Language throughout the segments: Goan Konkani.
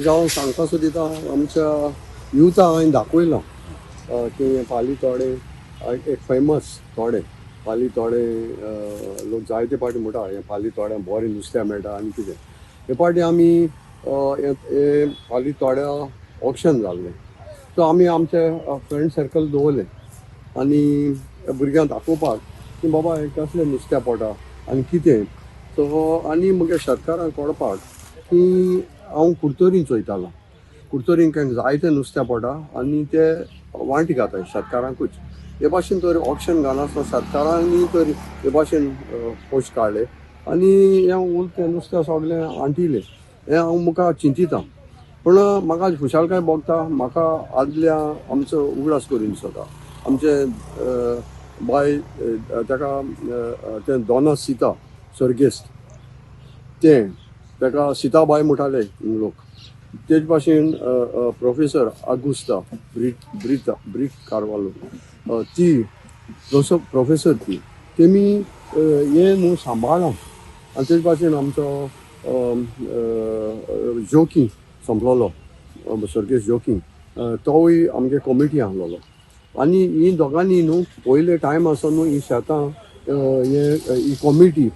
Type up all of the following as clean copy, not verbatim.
हांव सांगपा सोदिता, आमच्या युथाक हांवें दाखयलां की पाली तोडे एक फेमस तोडे, पाली तोडे. लोक जायते पाटी म्हणटा, हें पाली तोड्या बरें नुस्त्या मेळटा. आनी कितें, हे पाटी आमी हे पाली तोड्या ऑक्शन जाल्लें, सो आमी आमचे फ्रेंड सर्कल दवरलें आनी भुरग्यांक दाखोवपाक की बाबा, हें कसलें नुस्त्या पोटा आनी कितें. सो आनी मुगे शेतकारांक कळपाक की हांव कुडतरी चोयतालो, कुडतरीन जायते नुस्त्या पोटा आनी ते वांटी घाताय शेतकारांकूच. हे भाशेन तर ऑक्शन घालनासतना शेतकारांनी तर हे भाशेन पयशे काडले आनी हें उरतें नुस्तें सगळें आंटिलें. हें हांव मुखार चिंतिता, पूण म्हाका खुशालकाय भोगता. म्हाका आदल्या आमचो उगडास करून दिसता, आमचे बाय ताका तें दोना सीता सर्गेस्त, तें ताका सीताबाय म्हणटाले लोक. तेच भाशेन प्रोफेसर आगुस्ता ब्रिता ब्रिक कारवालो, ती प्रोफेसर, ती तेमी हें न्हू सांबाळ्ळां. आनी तेच भाशेन आमचो जोकी सोंपलोलो, सर्गेस्त जोकी, तोवूय आमगे कॉमिटी आहलोलो. आनी ही दोगांनी न्हू पयले टायम आसो न्हू ही शेतां हे ही कॉमिटी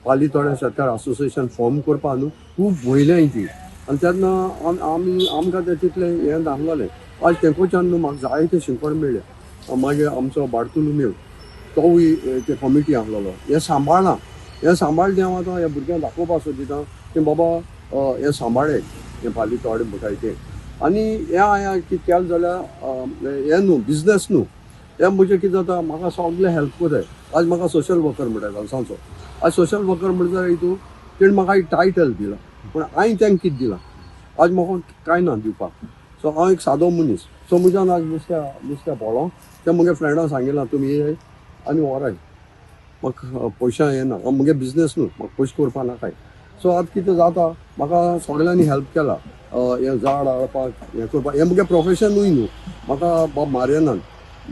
पाली तोड्या शेतकार असोसिएशन फॉर्म करपा न्हू खूब वयलें ती. आनी तेन्ना आमी आमकां तें तितलें हें दाखलेलें. आज तेंकोच्यान न्हू म्हाका जायतें शिकवण मेळ्ळें. मागीर आमचो बार्तुलुमेव, तोवूय ते कॉमिटी आहलोलो. हें सांबाळ्ळां, हें सांबाळ्ळें. हांव आतां ह्या भुरग्यांक दाखोवपाक सोदिता की बाबा, हें सांबाळे, हें पाली तोडे म्हणटाय तें. आनी हें हांवें कितें केलें जाल्यार हें न्हू बिजनस न्हू, हें म्हजें कितें जाता, म्हाका सगळें हेल्प करताय. आज म्हाका सोशल वर्कर म्हणटाय वेलसांवचो. आज सोशल वर्कर म्हणटा हितू तेणें म्हाका एक टायटल दिलां, पूण हांवें तांकां कितें दिलां? आज म्हाका कांय ना दिवपाक. सो हांव एक सादो मनीस. सो म्हज्यान आज नुस्त्या पळोवं तें म्हगे फ्रेंडान सांगिलां, तुमी येय आनी व्हराय, म्हाका पयशा येना, हांव मुगे बिजनस न्हू, म्हाका पयशे करपा नाकाय. सो आतां कितें जाता, म्हाका सगळ्यांनी हेल्प केला हें झाड हाडपाक, हें करपाक. हें मुगे प्रोफेशनूय न्हू. म्हाका बाब मारयनान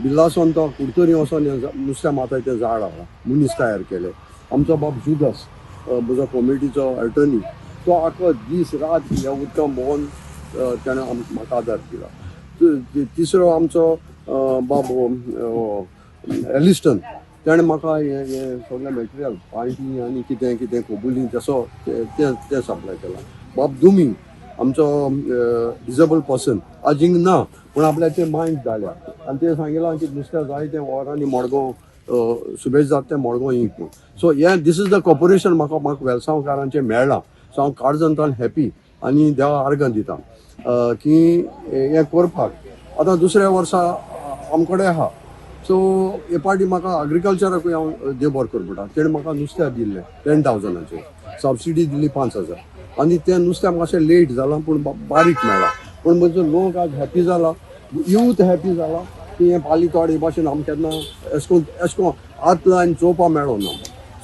बिल्लासोन तो कुडतरी वचोन हें नुस्त्या मारताय तें झाड हाडला, मनीस तयार केले. आमचो बाब जुदस, म्हजो कॉमिटीचो एटर्नी, तो आख्खो दीस रात ह्या उदकां भोंवन तेणें म्हाका आदार दिला. तिसरो आमचो बाब एलिस्टन, तेणें म्हाका हें हें सगळें मटेरियल, पांटी आनी कितें कितें कोबुली तसो तें तें तें सप्लाय केलां. बाब दुमी, आमचो डिजेबल पर्सन, आज हिंग ना, पूण आपल्याचे मायंड जाल्या आनी ते सांगिलां की नुस्त्या जाय तें व्हर आनी मडगांव सुबेज जाता तें मडगांव ईक म्हूण. सो हें this is the corporation म्हाका वेलसांवकारांचें मेळ्ळां. सो हांव काळजांतल्यान हॅपी आनी देवा आर्गां दिता की हें करपाक. आतां दुसऱ्या वर्सा आमकडे आहा. सो हे पाटी म्हाका अग्रिकल्चराकूय हांव देव बरो कर म्हणटा. तेणें म्हाका नुस्त्या दिल्लें 10,000चें, सबसिडी दिली 5,000 आनी तें नुस्तें मातशें लेट जालां, पूण बारीक मेळ्ळां. पूण म्हजो लोक आज हॅपी जाला, यूथ हॅपी जाला की हें पाली तोड हे भाशेन आमकां केन्ना एशें करून एशें करून आतलां आनी चोवपा मेळोना.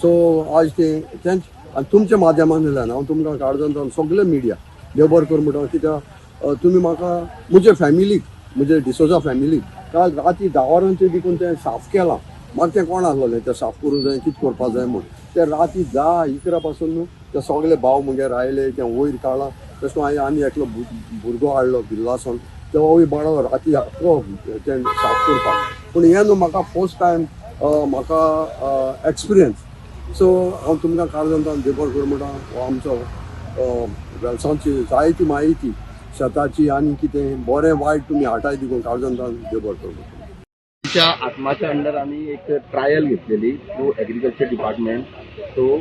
सो आज तें तेंच आनी तुमच्या माध्यमांतल्यान हांव तुमकां काळजांतल्यान सगळे मिडिया देव बरो कर म्हणटा, कित्याक तुमी म्हाका, म्हजे फॅमिलीक, म्हजे डिसोजा फॅमिलीक काल राती 10 वरांचेर देखून तें साफ केलां. म्हाका तें कोण आहलोलें तें साफ करूंक जाय, कितें करपा जाय म्हूण. ते राती 10-11 पासून न्हू ते सगळे भाव मुगेर आयले, तें वयर काडलां. तशें हांवें आनी एकलो भुरगो हाडलो बिल्लासून, तोवूय बाळो राती आख्खो तें साफ करपाक. पूण हें न्हू म्हाका फर्स्ट टायम म्हाका एक्सपिरियन्स. सो हांव तुमकां काळजांतल्यान देव बरो करूं म्हणटा. हो आमचो वेलसांवची जायती म्हायती शेताची आनी कितें बरें वायट तुमी हाटाय देखून काळजांतल्यान देव बरो करूं म्हणटा. आमच्या आत्माच्या अंडर आमी एक ट्रायल घेतलेली थ्रू एग्रीकल्चर डिपार्टमेंट. सो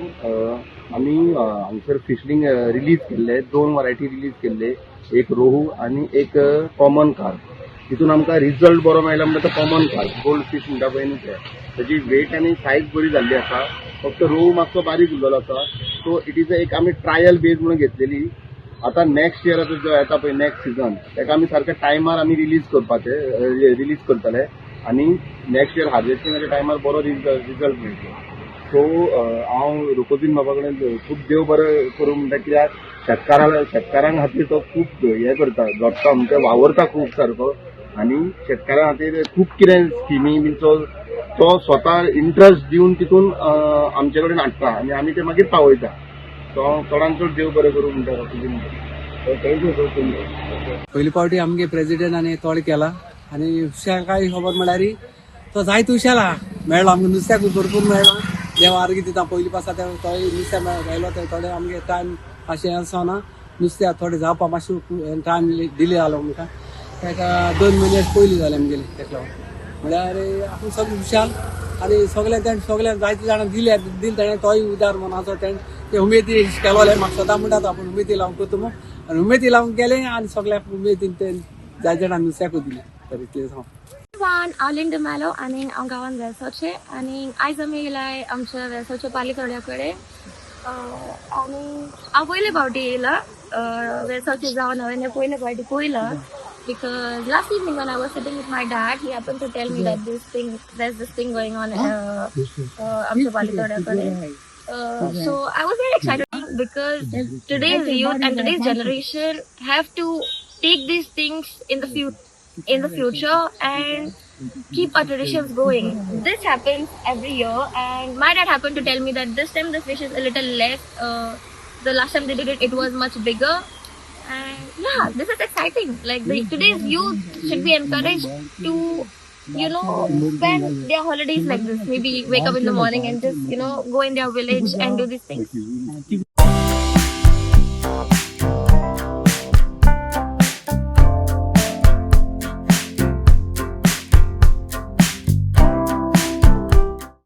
आमी हांगसर फिशलिंग रिलीज केल्ले, दोन वरायटी रिलीज केल्ले, एक रोहू आनी एक कॉमन कार्प. तितून आमकां रिजल्ट बरो मेळ्ळा म्हणटा तो कॉमन कार्प, गोल्ड फीश म्हणटा पळय न्हू ते. ताजी वेट आनी सायज बरी जाल्ली आसा, फक्त रोहू मातसो बारीक उरलेलो आसा. सो it is एक आमी ट्रायल बेज म्हणून घेतलेली. आतां नेक्स्ट इयर आतां जो येता पळय, नेक्स्ट सिजन, ताका आमी सारके टायमार आमी रिलीज करपाचे, रिलीज करतले आनी नेक्स्ट इयर हार्वेस्टिंगाच्या टायमार बरो रिजल्ट मेळटलो. सो हांव रुकोजीन बाबा कडेन खूब देव बरें करूं म्हणटा, कित्याक शेतकारां खातीर तो खूब हें करता, झोडटा म्हणजे वावरता खूब सारको आनी शेतकारां खातीर खूब कितें स्किमी बीन तो स्वता इंट्रस्ट दिवन तितून आमचे कडेन हाडटा आनी आमी ते मागीर पावयता. सो हांव चडान चड देव बरें करूं म्हणटा रोकोजीन. Thank you sir तुमकां. पयली फावटी आमगे प्रेजिडेंटान तोळ केला आनी हुशार काय खबर म्हळ्यार तो जायते हुशार आहा. मेळ्ळो आमकां नुस्त्याक भरपूर मेळ्ळो. देव आरोग्य दिता. पयली पासा ते तोय नुस्त्या मेळ्ळो ते थोडे आमगे टायम अशें आसना, नुस्त्या थोडे जावपा मातशें टायम डिले जालो आमकां. ताका 2 म्हयने पयलीं जालें आमगेलें. तेका लागून म्हळ्यार आपूण सगळें हुशार आनी सगळें तेणें सगळ्यांक जायते जाणां दिले दिले तेणें. तोय उदार मनाचो. तेणें ते उमेदी केलोले. म्हाका सदां म्हणटा तो आपूण उमेदी लावन करता म्हूण आनी उमेदी लावन गेले आनी सगळ्याक उमेदीन ते जायते जाणां नुस्त्याकूय दिलें. तर इतलें सांग. एवरीवन, हांव लिंड डिमेलो आनी हांव गांवान वेळसोचें आनी आयज आमी येयलाय आमच्या वेळसोच्या पाली कडेन. आनी हांव पयले फावटी येयला वेळसावचे जावन. हांवें हें पयले फावटी पळयलां because last evening when I was sitting with my dad, he happened to tell me that this thing, there's this thing going on आमच्या पाली कडेन. So I was very excited because today's youth and today's generation have to take these things in the future and keep our traditions going. This happens every year, and my dad happened to tell me that this time the fish is a little less. The last time they did it, it was much bigger. And yeah, this is exciting. Like today's youth should be encouraged to spend their holidays like this. Maybe wake up in the morning and just go in their village and do these things.